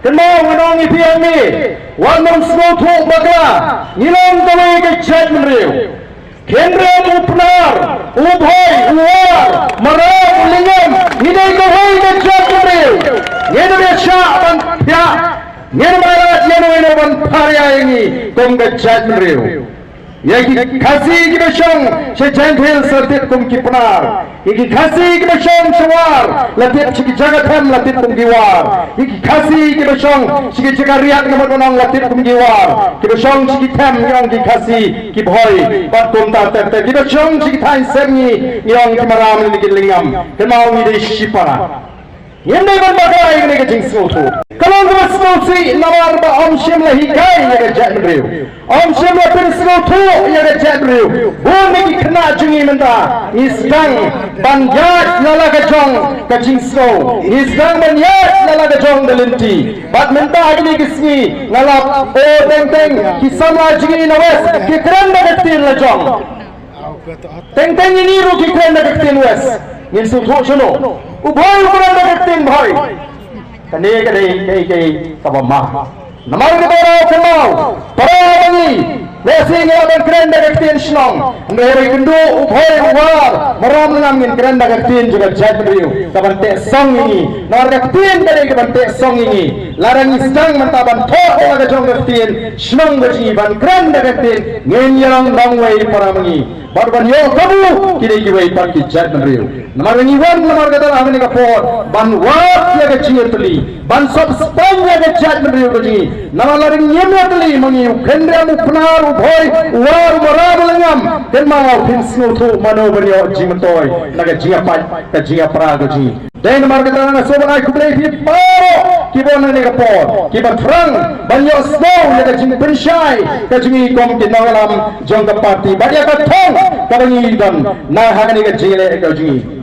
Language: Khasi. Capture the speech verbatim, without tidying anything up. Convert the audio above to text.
Kynmaw, nga ong ïa phi hangne, wat nym sngewthuh bakla, ngi long kawei ka jaitbynriew. Khynriam, u Pnar, u Bhoi, u War, Maram, u Lyngngam, ngi dei kawei ka jaitbynriew. Ngin ym ïa shah ban thiah, ngin ym ïa lad ïa uno uno ban pharia ïa ngi kum ka jaitbynriew. Ïa ki Khasi kiba shong sha Jaintia Hills la tip kum ki Pnar. Ïa ki Khasi kiba shong sha War la tip, sha ki jaka them la tip kum ki War. Ïa ki Khasi kiba shong sha ki jaka riat, nga mut ban ong, la tip kum ki War. Kiba shong sha ki them ngi ong ki Khasi, ki Bhoi bad kumta ter ter. Kiba shong sha ki thaiñ sem ngi, ngi ong ki Maram ne ki Lyngngam. Kynmaw, ngi dei shipara. Ngim dei ban bakla ïa kane ka jingsngewthuh. Ka long kaba sngewsih namar ba ym shym la hikai ïa ka jaitbynriew, ym shym la pynsngewthuh ïa ka jaitbynriew. Bun na ki khynnah jong ngi mynta ngi sdang ban ïaid na la ka jong ka jingsngew, ngi sdang ban ïaid na la ka jong ka lynti. Bad mynta ha kine ki sngi nga lap, o, teng teng ki samla jong ngi na West ki kren da ka ktien la jong. Teng teng ine ruh ki kren da ka ktien West. Ngin sngewthuh shano? U Bhoi u kren da ka ktien Bhoi. Kane ka dei kaei kaei kaba ma. Namar kata, kynmaw, para ba ngi, lehse ngi lah ban kren da ka ktien shnong, hynrei haba ïakynduh u Bhoi, u War, Maram, Lyngngam, ngin kren da ka ktien jong ka jaitbynriew kaban teh song ïa ngi. Namar ka ktien ka dei kaban teh song ïa ngi. Lada ngi sdang mynta ban thoh la ka jong ka ktien shnong ka jong ngi, ban kren da ka ktien, ngin ïa long nongwei para ma ngi. Bad ban ïoh kabu ki dei kiwei pat ki jaitbynriew. Namar ngi wan namar kata ha kane ka por ban wad ïa ka jingïatylli, ban sop spaiñ ïa ka jaitbynriew ka jong ngi. Namar lada ngim ïatylli ma ngi, u Khynriam, u Pnar, u Bhoi, u War, u Maram, u Lyngngam, kynmaw, phin sngewthuh mano ban ïoh jingmyntoi na ka jingïapait ka jingïapra ka jong ngi. Dei namar kata nga sngewbha ban ai khublei ïa phi baroh kiba wan ha kane ka por, kiba thrang ban ïohsngew ïa ka jingpynshai ka jong ngi kum ki nongïalam jong ka party bad ïa ka thong kaba ngi don na ha kane ka jingleh ka jong ngi.